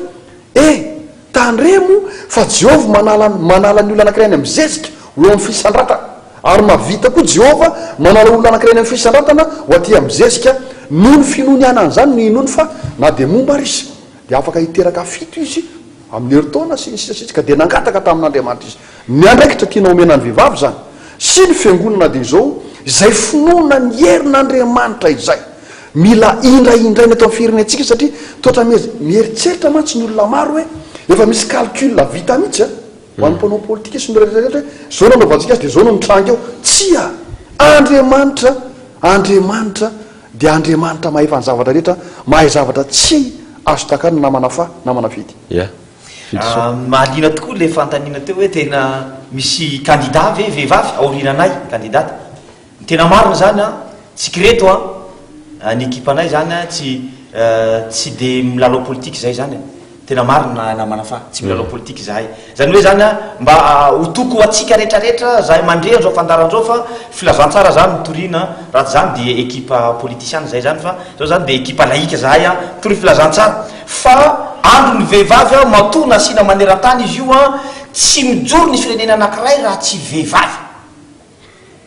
e! Tandremo fa Jehovah manala manala ny olona anankiray any amin'ny zezika ho eo amin'ny fisandratana, ary mahavita koa Jehovah manala olona anankiray any amin'ny fisandratana ho aty amin'ny zezika. Noho ny finoany hanana izany no inoany fa na dia momba ary izy, dia afaka hiteraka fito izy amin'ny herintaona, sy ny sisa sy ny sisa. Ka dia nangataka tamin'Andriamanitra izy. Ny andraikitra tiana omena ny vehivavy izany, sy ny fiangonana dia izao, izay finoana ny herin'Andriamanitra izay. Mila indraindraina eto amin'ny firenentsika satria toa mieritreritra mantsy ny olona maro hoe efa misy calcul vita mihitsy a, ho an'ny mpanao politika sy ny rehetra rehetra hoe zao no anaovantsika azy dia zao no mitranga eo. Tsia! Andriamanitra, Andriamanitra dia Andriamanitra mahefa ny zavatra rehetra, mahay zavatra tsy azo takarina namana fa, namana Fidy. Ya. Fidisoa. Mahaliana tokoa ilay fanontaniana teo hoe tena misy candidat ve vehivavy aoriananay, candidate? Ny tena marina izany an, tsika ireto an, ny ekipanay izany an, tsy tsy dia milalao politika izahay izany e. Tena marina namana fa tsy milalao politika izahay. Izany hoe izany an, mba ho toko ho antsika rehetra rehetra izay mandre an'izao fandaharana izao fa filazantsara izany no toriana, raha tsy izany dia ekipa politisiana izahay izany fa izao izany dia ekipa laïka izahay an, mitory filazantsara. Fa andron'ny vehivavy an, matoa nasiana maneran-tany izy io an, tsy mijoro ny firenena anankiray raha tsy vehivavy.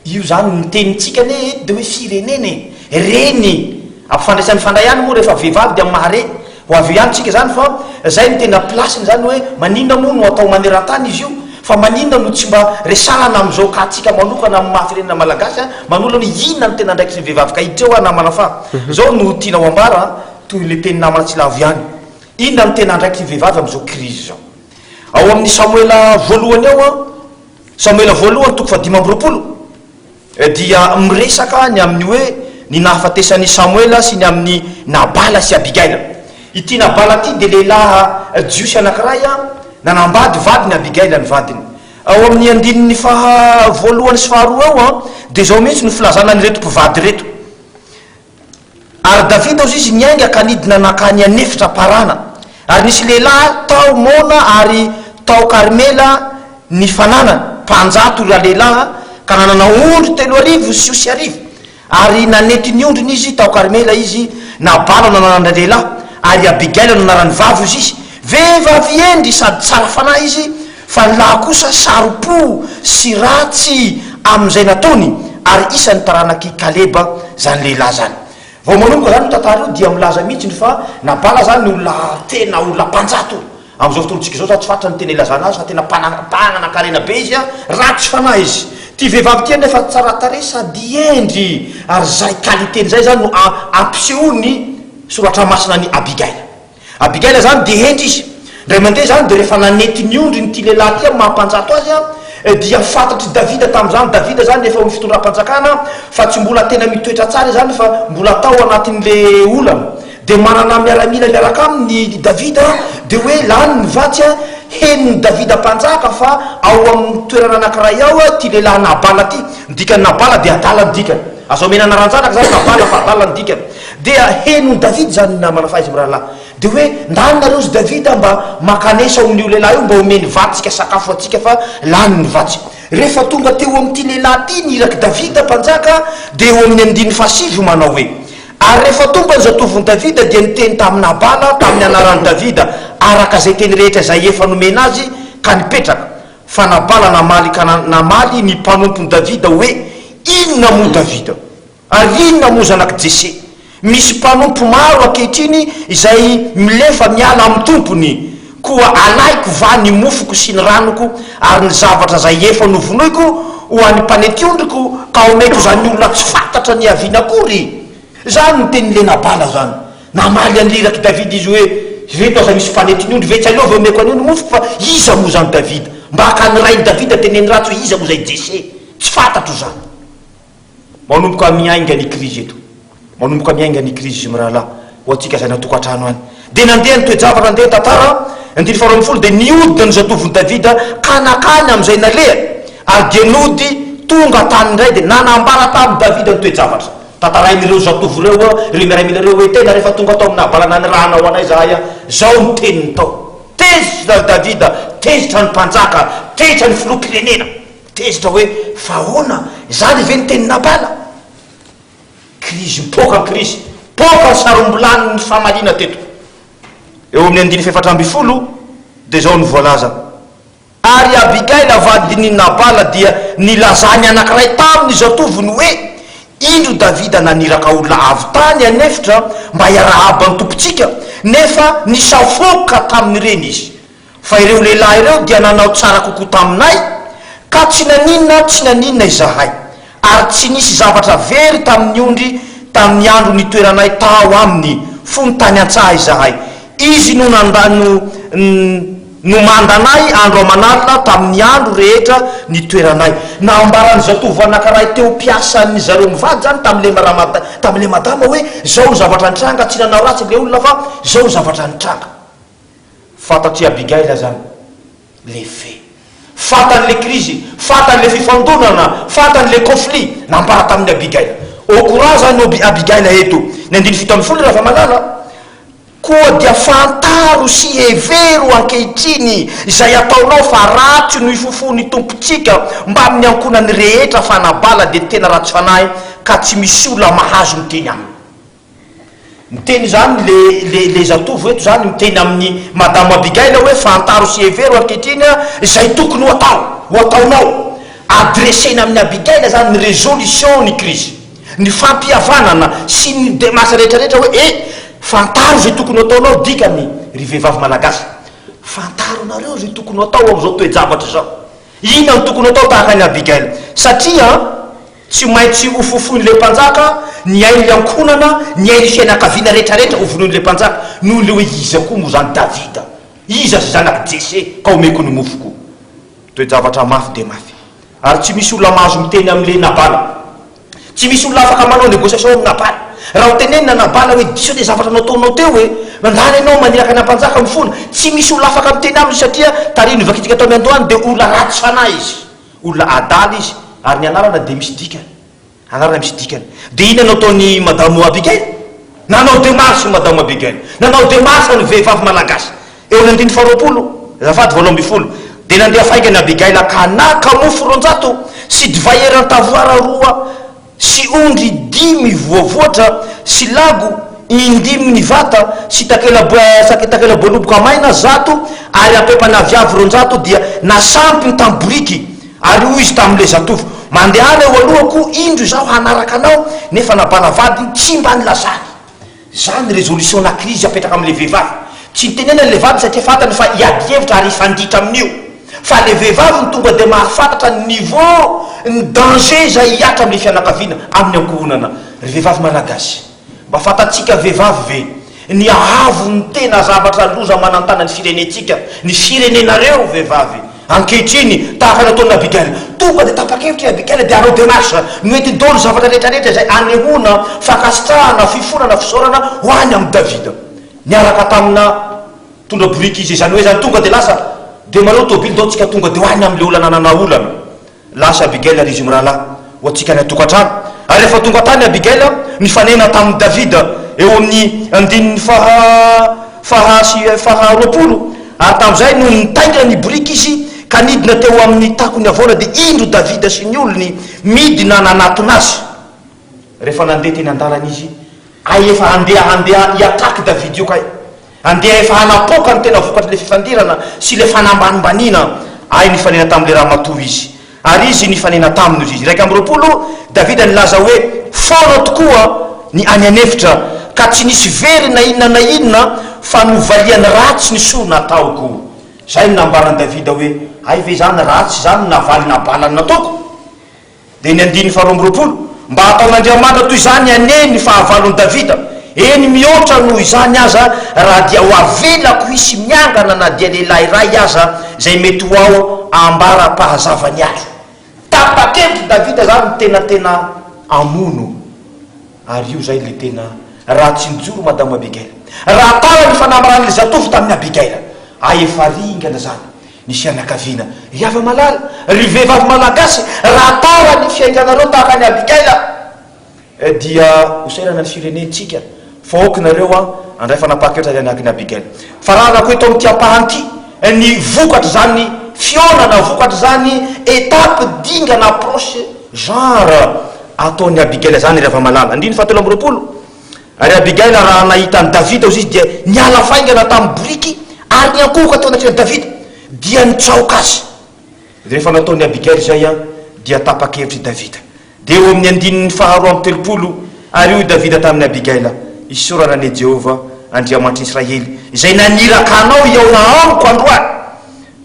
Io zany ny tenintsika anie eto de hoe firenena e! Reny! Ampifandraisana mifandray ihany moa rehefa vehivavy dia amin'ny maha reny. Ho avy eo ihany tsika zany fa zay no tena place-ny zany hoe maninona moa no atao maneran-tany izy io fa maninona no tsy mba resahana amin'izao cas-tsika manokana amin'ny maha firenena malagasy a! Manoloana hoe inona no tena andraikitry ny vehivavy ka hiditra eo aho namana fa zao no tiana ho ambara a! Toy ilay tenin'ny namana Tsilavo ihany. Inona no tena andraikitry ny vehivavy amin'izao crise izao? Ao amin'ny Samoela voalohany ao an! Samoela voalohany toko fahadimy amby 20 dia miresaka ny amin'ny hoe ny nahafatesan'i Samoela sy ny amin'i Nabala sy Abigaila. Ity Nabala ity dia lehilahy jiosy anankiray nanambady vadiny Abigaila ny vadiny. Ao amin'ny andininy faha voalohany sy faharoa ao dia izao mihitsy no filazana an'ireto mpivady ireto. Ary Davida hozy izy niainga ka nidina nankany an'efitra Parana. Ary nisy lehilahy tao Maona ary tao Karmela nifananana, mpanjato ralehilahy, ka nanana ondry 3000 sy osy arivo. Ary nanety ny ondriny izy tao Karmela izy, Nabala no anaran-dralehilahy, ary Abigaila no anaran'ny vavy hozy izy. Vehivavy hendry sady tsara fanahy izy, Fa ny lahy kosa saro-po sy ratsy amin'izay nataony, ary isan'ny taranak'i Kaleba izany lehilahy izany. Vao manomboka izany io tantara io dia milaza mihitsy fa Nabala izany olona tena olona mpanjato. Amin'izao fotoantsika izao izany tsy fantatra ny tena ilazana azy fa tena mpanakarena be izy, ratsy fanahy izy. Ity vehivavy ity anefa tsara tarehy sady hendry, ary izay qualité-ny izay izany no ampisehoan'ny Soratra Masina an'i Abigaila. Abigaila izany dia hendry izy. Indray mandeha izany dia rehefa nanety ny ondriny ity lehilahy ity amin'ny maha mpanjato azy dia fantatr'i Davida tamin'izany, Davida izany efa ao amin'ny fitondram-panjakana fa tsy mbola tena mitoetra tsara izany fa mbola tao anatin'ilay olana. Dia manana miaramila miaraka aminy i Davida dia hoe lany ny vatsy, henon'i Davida mpanjaka fa ao amin'ny toerana anankiray ao ity lehilahy Nabala ity. Ny dikan'i Nabala dia adala ny dikany. Azo omena anaran-janaka izany Nabala fa adala ny dikany. Dia henon'i Davida izany namana fahaiza mirahalahy. Dia hoe, Ndany nareo ry Davida mba mankanesa ao amin'io lehilahy io mba omeny vatsy ka sakafo antsika fa lany ny vatsy. Rehefa tonga teo amin'ity lehilahy ity ny irak'i Davida mpanjaka dia eo amin'ny andininy fahasivy manao hoe, Ary rehefa tonga ny zatovon'i Davida dia niteny tamin'i Nabala tamin'ny anaran'i Davida araka izay teny rehetra izay efa nomena azy ka nipetraka. Fa Nabala namaly ka namaly ny mpanompon'i Davida hoe, Inona moa Davida? Ary inona moa zanak'i Jese? Misy mpanompo maro ankehitriny izay milefa miala amin'ny tompony, koa alaiko va ny mofoko sy ny ranoko ary ny zavatra izay efa novonoiko ho an'ny mpanety ondriko ka omeko izany olona tsy fantatra niaviany akory? Izany no tenin'i Nabala izany. Namaly an'ny irak'i Davida izy hoe, Ireto aza misy mpanety ny ondry ve? Tsy aleo ve omeko an'io ny mofoko? Fa iza moa izany Davida? Mba haka ny rain'i Davida teneno ratsy hoe iza moa izay Jese? Tsy fantatro izany. Manomboka miainga ny krizy eto. Manomboka miainga ny krizy izy mirahalahy, ho antsika izay any an-tokantrano any. Dia nandeha ny toe-javatra, nandeha ny tantara, andininy faharoa ambin'ny folo, dia nihodina ny zatovon'i Davida ka nankany amin'izay nalehany, ary dia nody tonga tany indray, dia nanambara tamin'i Davida ny toe-javatra. Tantarain'ireo zatovo ireo, ireo miaramila ireo hoe, Tena rehefa tonga tao amin'i Nabala nanirahana ho anay izahay, izao no teniny tao. Tezitra Davida, tezitra ny mpanjaka, tezitra ny filoham-pirenena. Tezitra hoe fa ahoana? Izany ve ny tenin'i Nabala? Krizy mipoaka ny krizy. Poaka ny sarom-bilanin'ny famaliana teto. Eo amin'ny andininy fahefatra ambin'ny folo dia izao no voalaza, Ary Abigaila vadin'i Nabala dia nilazan'ny anankiray tamin'ny zatovony hoe, Indro Davida naniraka olona avy tany an'efitra mba hiarahaba ny tompontsika, nefa nisafoaka tamin'ireny izy. Fa ireo lehilahy ireo dia nanao tsara kokoa taminay, ka tsy naninona tsy naninona izahay, ary tsy nisy zavatra very tamin'ny ondry tamin'ny andro nitoeranay tao aminy fony tany an-tsaha izahay. Izy no nanda no nomanda anay andro aman'alina tamin'ny andro rehetra nitoeranay. Nambaran'ny zatovo anankiray teo mpiasan'ny zareo mivady izany tamin'ilay ramada tamin'ilay madama hoe, Izao ny zavatra nitranga, tsy nanao ratsy ilay olona fa izao ny zavatra nitranga. Fantatr'i Abigaila izany le fait. Fantany le krizy, fantany le fifandonana, fantany le conflit. Nambara tamin'i Abigaila. Au courant izany Obi Abigaila eto. Ny andininy 17 Ravamalala, Koa dia fantaro sy hevero ankehitriny izay ataonao fa ratsy no ifofoan'ny Tompontsika mbamin'ny ankohonany rehetra fa Nabala dia tena ratsy fanahy ka tsy misy olona mahazo miteny aminy. Miteny izany le le le zatovo eto izany miteny amin'i Madame Abigail hoe fantaro sy hevero ankehitriny izay tokony ho atao, ho ataonao. Adressena amin'i Abigail izany ny résolution ny crise, ny fampihavanana sy ny démarche rehetra rehetra hoe e fantaro izay tokony ho ataonao dikany ry vehivavy malagasy fantaronareo izay tokony ho atao amin'izao toe-javatra izao. Inona no tokony ho atao tahaka an'i Abigail? Satria Tsy maintsy ho fofoin'ilay mpanjaka ny ain'ilay ankohonana, ny ain'ny fianakaviana rehetrarehetra ho vonoin'ilay mpanjaka, noho ilay hoe iza koa moa izany Davida? Iza izay zanak'i Jese ka omeko ny mofoko? Toe-javatra mafy dia mafy. Ary tsy misy olona mahazo miteny amin'ilay Nabala. Tsy misy olona afaka manao négociation amin'i Nabala. Raha ho tenenina Nabala hoe diso ilay zavatra nataonao teo e, mandany ianao maniraka ny ampanjaka mifona. Tsy misy olona afaka miteny aminy satria tarihy novakintsika tao miandohany dia olona ratsy fanahy izy. Olona adala izy ary ny anarana dia misy dikany. Anarana misy dikany. Dia inona no ataon'i Madamo Abigail? Nanao demarche Madamo Abigail. Nanao demarche ny vehivavy malagasy. Eo amin'ny andininy faharoapolo, azafady, 18, dia nandeha faingana Abigail ka naka mofo 200 sy divay eran-tavoara roa sy ondry dimy voavoatra sy lago indimy ny vata sy takela-boaloboka maina 100 ary ampempan'aviavy 200 dia nasampiny tamin'ny boriky, ary hoy izy tamin'ilay zatovo, Mandehana eo alohako, indro izaho hanaraka anao, nefa Nabala vadiny tsy mba nilazany. Zany résolution na crise apetraka amle vehivavy. Tsy nitenenany le vady satria fantany fa hiady hevitra ary hifanditra amin'io. Fa le vehivavy no tonga de mahafantatra ny niveau ny danger izay hihatra amle fianakaviana, amin'ny ankohonana. Ry vehivavy malagasy, mba fantatsika vehivavy ve ny haavon'ny tena zavatra loza manantana ny firenentsika, ny firenenareo vehivavy? Ankehitriny, tahaka ny ataon'i Abigail, tonga dia tapa-kevitra i Abigail dia hanao démarche, noentiny daholo ny zavatra rehetra rehetra izay anehoana fankasitrahana, fifonana, fisaorana ho any amin'i Davida. Niaraka tamina mpitondra boriky izy, izany hoe izany tonga dia lasa, dia manao tôbily ndao tsika tonga dia ho any amin'ilay olona nanana olana. Lasa Abigail ary izy mirahalahy ho antsika any an-tokantrano. Ary rehefa tonga tany Abigail, nifanena tamin'i Davida, eo amin'ny andininy faha faha sy faha 20, ary tamin'izay nony nitaingina ny boriky izy ka nidina teo amin'ny takon'ny havoana, dia indro Davida sy ny olony midina nanatona azy. Rehefa nandeha teny an-dalana izy. Hay efa handeha handeha hi-attaque David io kay. Andeha efa hanapoaka ny tena vokatr'ilay fifandirana sy ilay fanambanimbaniana ahy nifanena tamin'ilay ramatoa izy. Ary izy nifanena taminy, hozy izy. 21, Davida nilaza hoe, Foana tokoa ny any an'efitra, ka tsy nisy very na inona na inona, fa novaliany ratsy ny soa nataoko. Izay no nambaran'i Davida hoe, Hay ve izany ratsy izany no navaly Nabala ny nataoko? Dia ny andininy faharoa amby roapolo, Mba hataon'Andriamanitra toy izany anie ny fahavalon'i Davida, eny, mihoatra noho izany aza, raha dia ho avelako hisy miangana na dia lehilahy iray aza izay mety ho ao ambara-pahazavan'ny andro. Tapa-kevitr'i Davida izany ny tena tena hamono, ary io izay ilay tena raha tsy nijoro Madame Abigaila. Raha tara ny fanamaran'ilay zatovo tamin'i Abigaila, hay efa ringana izany. Ny fianakaviana. Ry hava-malala, ry vehivavy malagasy, raha tara ny fiainganareo tahaka an'i Abigaila, dia ho sahirana ny firenentsika, fa aoka nareo an, handray fanapahan-kevitra ary hanahaka an'i Abigaila. Faranako eto amin'ity ampahany ity, ny vokatr'izany fihaonana, vokatr'izany étape, dingana, approche, genre ataon'i Abigaila izany ry hava-malala. Andininy fahatelo amby roapolo. Ary Abigaila raha nahita an'i Davida hozy izy dia niala faingana tamin'ny boriky ary niankohoka teo anatrehan'i Davida, dia nitsaoka azy. Rehefa nataon'i Abigaila izay dia tapa-kevitra i Davida. Dia eo amin'ny andininy faharoa amby telopolo, Ary hoy Davida tamin'i Abigaila, Isaorana anie Jehovah, Andriamanitr'i Israely, izay naniraka anao hihaona amiko androany!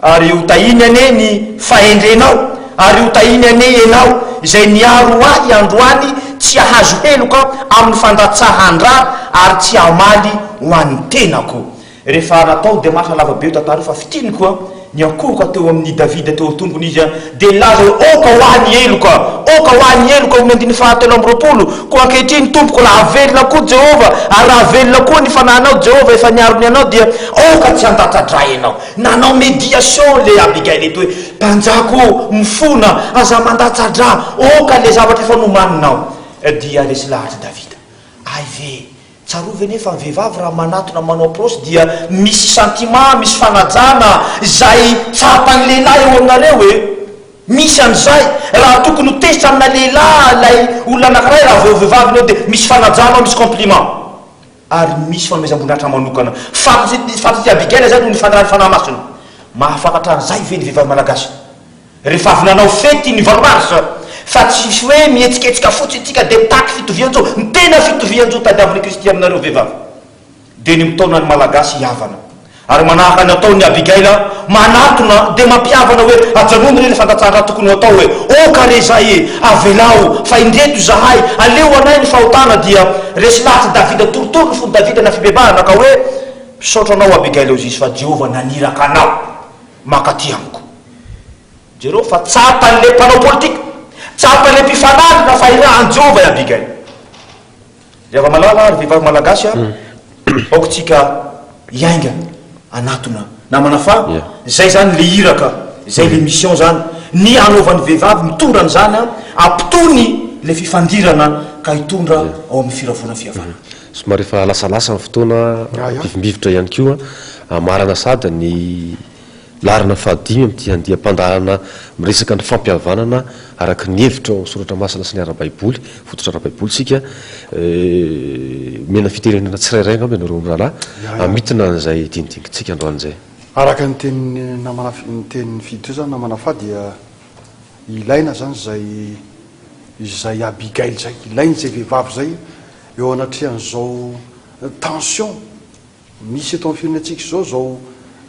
Ary ho tahiny anie ny fahendrenao, ary ho tahiny anie ianao izay niaro ahy androany tsy hahazo heloka amin'ny fandatsahan-dra ary tsy hamaly ho an'ny tenako. Rehefa natao démarche lava be io tantara io fa fintiniko an, niankohoka teo amin'i Davida teo an-tongony izy an, dia nilaza hoe aoka ho ahy ny heloka, aoka ho ahy ny heloka, hoy ny andininy fahatelo amby roapolo, koa ankehitriny tompoko raha velona koa Jehovah ary raha velona koa ny fanahinao Jehovah efa niaro ny anao dia aoka tsy handatsa-dra ianao. Nanao médiation le Abigail eto hoe, Mpanjaka ô, mifona, aza mandatsa-drà, aoka le zavatra efa nomaninao. Dia resy lahatr'i Davida. Hay ve! Tsarovy anie fa ny vehivavy raha manatona manao approche dia misy sentiment, misy fanajana izay tsapan'ny lehilahy eo aminareo e! Misy an'izay. Raha tokony ho tezitra amina lehilahy ilay olona anankiray raha vao vehivavy ianao dia misy fanajana ao, misy compliment. Ary misy fanomezam-boninahitra manokana. Fantatr'i fantatr'i Abigaila izany noho ny fanarahan'ny Fanahy Masina. Mahafantatra an'izay ve ny vehivavy malagasy? Rehefa avy nanao fety ny valo marsa, fa tsy hoe mihetsiketsika fotsiny tsika dia mitaky fitovian-jo. Ny tena fitovian-jo tadiavin'i Kristy aminareo vehivavy dia ny mitaona ny Malagasy hihavana. Ary manahaka ny ataon'i Abigaila, manatona dia mampihavana hoe, ajanony re le fandatsahan-dra tokony ho atao e! Oka re zay e! Avelao, fa indreto izahay, aleo anay ny fahotana dia resy lahatr'i Davida torotoro ny fon'i Davida na fibebahana ka hoe, Misaotra anao Abigaila hozy izy fa Jehovah naniraka anao mankaty amiko. Jereo fa tsapan'ilay mpanao politika, tsapan'ilay mpifanandrina fa irahan'i Jehovah i Abigaila. Ry hava-malala, ry vehivavy malagasy a, aoka tsika hiainga hanatona namana fa zay zany le iraka, zay le mission zany, ny hanaovan'ny vehivavy mitondra an'izany a, hampitony le fifandirana ka hitondra ao amin'ny firavoana fihavanana. Somary efa lasalasa ny fotoana, mivimbivotra ihany koa, hamarana sahady ny. Laharana fahadimy amin'ity andiam-pandaharana miresaka ny fampihavanana araka ny hevitra ao amin'ny Soratra Masina sy ny ara-baiboly, fototra ara-baiboly isika. Omena fitenenana tsirairay angamba ianareo mirahalahy hamintina an'izay dinidinintsika androany izay. Araka ny tenin'ny namana ny tenin'i Fidy teo izany namana fa dia ilaina izany izay izay Abigail izay, ilaina izay vehivavy izay eo anatrehan'izao tension Misy eto amin'ny firenentsika izao izao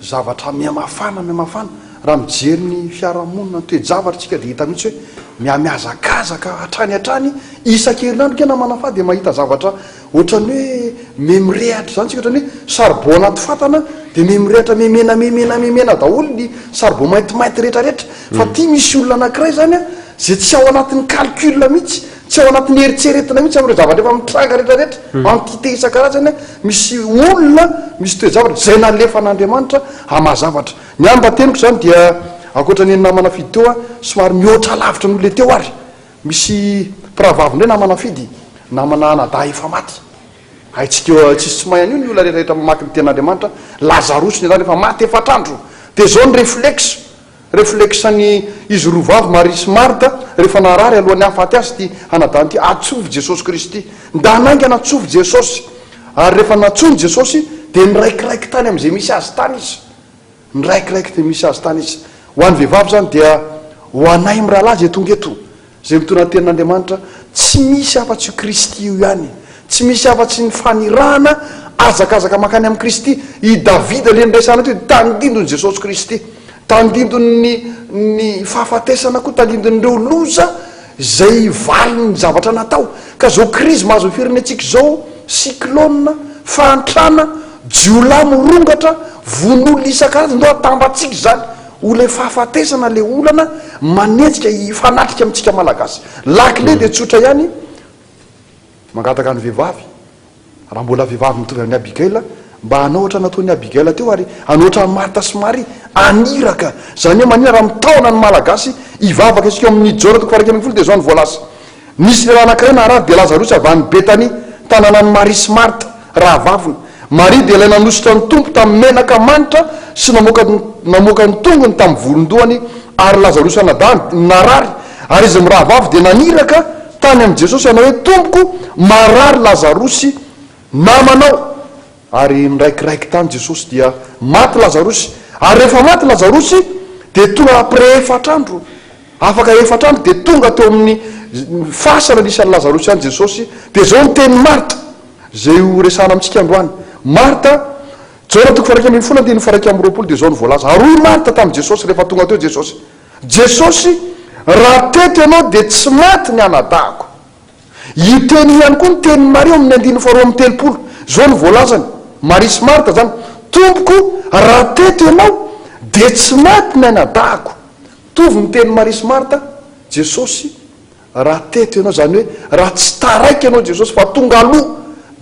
zavatra mihamafana mihamafana. Raha mijery ny fiarahamonina, ny toe-javatra isika dia hita mihitsy hoe mihamihazakazaka hatrany hatrany isan-kerinandro kay namana fa dia mahita zavatra ohatran'ny hoe mihamirehatra izany isika, ohatran'ny hoe saribao anaty fatana dia mihamirehatra mihamena mihamena mihamena daholo ny saribao maintimainty rehetrarehetra. Fa ity misy olona anankiray izany an, izay tsy ao anatin'ny calcul mihitsy, tsy ao anatin'ny eritreretina mihitsy amin'ireo zavatra efa mitranga rehetrarehetra, entité isan-karazany an, Misy olona, misy toe-javatra izay nalefan'Andriamanitra hamaha zavatra. Ny ahy mba teniko izany dia ankoatra ny namana Fidy teo aho, somary mihoatra lavitra noho ilay teo ary. Misy mpirahavavy indray namana Fidy, namana anadahy efa maty. Haintsika eo, tsisy tsy mahay an'io ny olona rehetra mamaky ny tenin'Andriamanitra, Lazarosy ny anarany efa maty efatr'andro. Dia izao ny réflexe. Reflexe ny izy roa vavy Maria sy Martha rehefa narary alohan'ny hahafaty azy ity anadahiny ity, atsovy Jesosy Kristy. Nda hanaingana atsovy Jesosy. Ary rehefa nantsoiny Jesosy dia niraikiraiky tany amin'izay misy azy tany izy. Niraikiraiky teny misy azy tany izy. Ho an'ny vehivavy izany dia ho anay mirahalahy izay tonga eto, izay mitondra ny tenin'Andriamanitra, tsy misy afa-tsy io Kristy io ihany. Tsy misy afa-tsy ny fanirahana hazakazaka mankany amin'i Kristy. I Davida ilay niresahana teo dia tandindon'i Jesosy Kristy. Tandindon'ny ny fahafatesana koa, tandindon'ireo loza izay valin'ny zavatra natao. Ka izao krizy mahazo ny firenentsika izao, cyclone, fahantrana, jiolahy mirongatra, vono olona isan-karazany, ndao atambatsika izany ho ilay fahafatesana ilay olana manenjika hifanatrika amintsika Malagasy. Lakile dia tsotra ihany, mangataka ny vehivavy, Raha mbola vehivavy mitovy amin'i Abigaila, mba hanao ohatra nataon'i Abigaila teo ary hanao ohatra an'i Marta sy Maria, haniraka. Izany hoe manina raha mitaona ny Malagasy hivavaka isika. Ao amin'ny Jaona toko faha-11 dia izao no voalaza, Nisy lehilahy anankiray narary dia Lazarosy avy any Betania, tanànan'i Maria sy Marta, rahavaviny. Maria dia ilay nanosotra ny Tompo tamin'ny menaka manitra sy namoaka namoaka ny tongony tamin'ny volon-dohany, ary Lazarosy anadahiny narary, ary izy mirahavavy dia naniraka tany amin'i Jesosy hanao hoe, Tompoko, marary Lazarosy namanao. Ary niraikiraiky tany Jesosy dia maty Lazarosy. Ary rehefa maty Lazarosy dia tonga après efatra andro, afaka efatra andro dia tonga teo amin'ny fasana nisy an'i Lazarosy ihany Jesosy. Dia izao ny tenin'i Marta, izay ho resahana amintsika androany. Marta, Jaona toko faha-11 andininy faha-21 dia izao no voalaza, Ary hoy Marta tamin'i Jesosy rehefa tonga teo Jesosy, Jesosy, raha teto ianao dia tsy maty ny anadahiko. Io teny io ihany koa no tenin'i Maria ao amin'ny andininy faharoa amby telopolo. Izao no voalazany, Maria sy Marta izany, Tompoko, raha teto ianao dia tsy maty ny anadahiko. Mitovy ny tenin'i Maria sy Marta, Jesosy, raha teto ianao, izany hoe raha tsy taraiky ianao Jesosy fa tonga aloha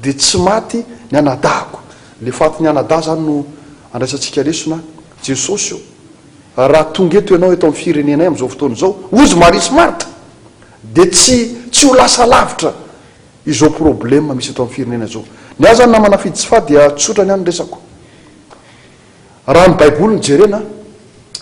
dia tsy maty ny anadahiko. Ilay fatin'ny anadahy izany no andraisantsika lesona, Jesosy ô, Raha tonga eto ianao eto amin'ny firenenay amin'izao fotoana izao, hozy Maria sy Martha, dia tsy tsy ho lasa lavitra izao problème misy eto amin'ny firenena izao. Ny ahy izany namana Fidy sy Fa dia tsotra ny ahy ny resako. Raha ny baiboly no jerena,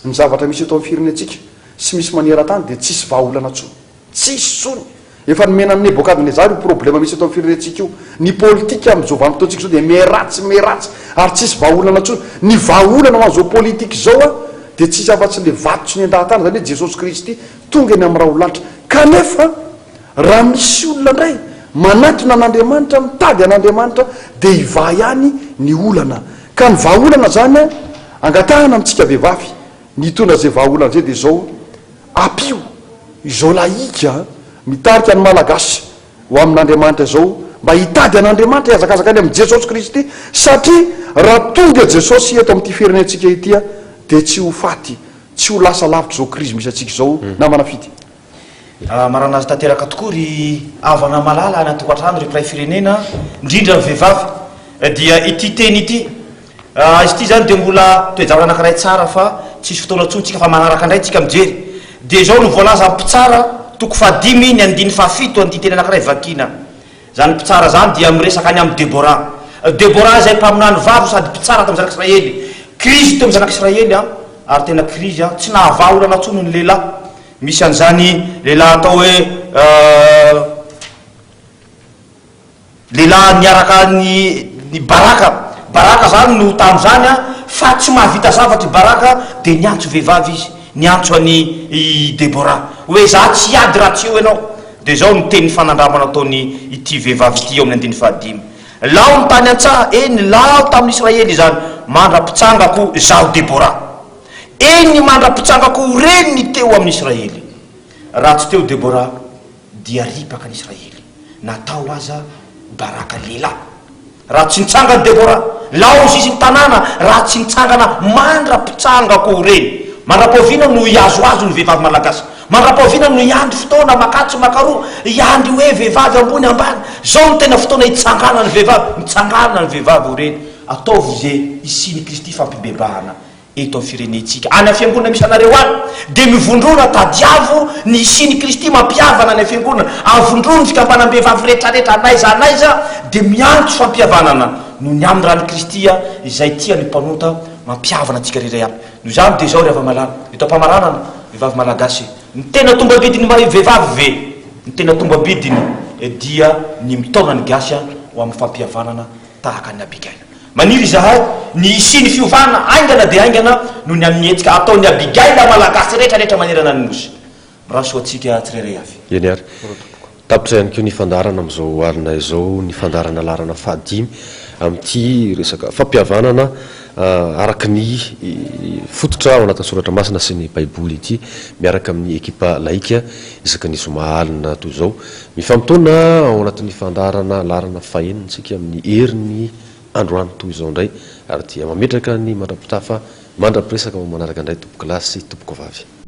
ny zavatra misy eto amin'ny firenentsika sy misy maneran-tany dia tsisy vahaolana intsony. Tsisy intsony. Efa nomena an'i Nebokadnezara io problema misy eto amin'ny firenentsika io. Ny politika amin'izao vanim-potoantsika izao dia miharatsy miharatsy ary tsisy vahaolana intsony. Ny vahaolana ho an'izao politika izao an, dia tsisy afa-tsy ilay vato tsy nendahan-tany, izany hoe Jesosy Kristy tonga eny amin'ny rahon-lanitra. Kanefa raha misy olona indray manatona an'Andriamanitra, mitady an'Andriamanitra dia hivaha ihany ny olana. Ka ny vahaolana izany an, angatahana amintsika vehivavy ny hitondra izay vahaolana izay dia izao, Ampio izao lahika mitarika ny Malagasy ho amin'Andriamanitra izao mba hitady an'Andriamanitra, hihazakazaka any amin'i Jesosy Kristy satria raha tonga Jesosy eto amin'ity firenentsika ity dia tsy ho faty, tsy ho lasa lavitra izao krizy misy antsika izao namana Fidy. Marina azy tanteraka tokoa ry havana malala any an-tokantrano ry mpiray firenena, indrindra ny vehivavy dia ity teny ity Izy ity izany dia mbola toe-javatra anankiray tsara fa tsisy fotoana intsony tsika fa manaraka indray tsika mijery. Dia izao no voalaza amin'ny Mpitsara toko fahadimy ny andininy fahafito andinteny anankiray vakiana. Izany Mpitsara izany dia miresaka ny amin'i Debora. Debora izay mpaminany vavy sady mpitsara tamin'ny zanak'Israely. Krizy teo amin'ny zanak'Israely an, ary tena krizy an, tsy nahavaha olana intsony ny lehilahy. Misy an'izany lehilahy atao hoe Lehilahy niaraka ny ny Baraka. Baraka zany no tamin'izany an, fa tsy mahavita zavatra i Baraka dia niantso vehivavy izy, niantso an'i i Debora hoe za tsy hiady raha tsy eo ianao. Dia izao no teny fanandramana ataony ity vehivavy ity eo amin'ny andininy fahadimy, Lao ny tany an-tsaha, eny, lao tamin'ny Israely izany, mandra-pitsangako izaho Debora. Eny, mandra-pitsangako ho reniny teo amin'ny Israely. Raha tsy teo Debora dia ripaka ny Israely. Natao aza baraka lehilahy. Raha tsy nitsangana Debora, laozy izy ny tanàna raha tsy nitsangana mandra-pitsangako ho reny. Mandra-pahoviana no hihazohazo ny vehivavy malagasy? Mandra-pahoviana no hiandry fotoana makatsy makaroa, hiandry hoe vehivavy ambony ambany? Zao no tena fotoana hitsanganan'ny vehivavy, mitsangana ny vehivavy ho reny. Ataovy ze hisian'i Kristy fampibebahana. eto amin'ny firenentsika. Any amin'ny fiangonana misy anareo any, dia mivondrona, tadiavo ny hisian'i Kristy mampihavana any amin'ny fiangonana, avondrony ny fikambanam-behivavy rehetrarehetra n'aiza n'aiza, dia miantso fampihavanana noho ny amin'ny ran'i Kristy izay tia ny mpanota. mampihavana antsika rehetra ihany. Noho izany dia izao ry hava-malala, eto am-pamaranana, vehivavy malagasy, ny tena tombam-bidin'ny maha vehivavy ve? Ny tena tombam-bidiny dia ny mitaona ny gasy ho amin'ny fampihavanana tahaka an'i Abigail. Maniry izahay ny hisian'ny fiovana haingana dia haingana noho ny amin'ny hetsika ataon'i Abigail Malagasy rehetra rehetra manerana ny Nosy. Mirary soa antsika tsirairay avy. Eny ary. Tapitra ihany koa ny fandaharana amin'izao alina izao, ny fandaharana laharana fahadimy amin'ity resaka fampihavanana araka ny fototra ao anatin'ny soratra masina sy ny baiboly ity, miaraka amin'ny ekipa laika isaky ny zoma alina toy izao. Mifamotoana ao anatin'ny fandaharana laharana fahenina isika amin'ny heriny androany toy izao indray ary dia mametraka ny mandra-pitafa mandra-piresaka ho manaraka indray tompokolahy sy tompokovavy.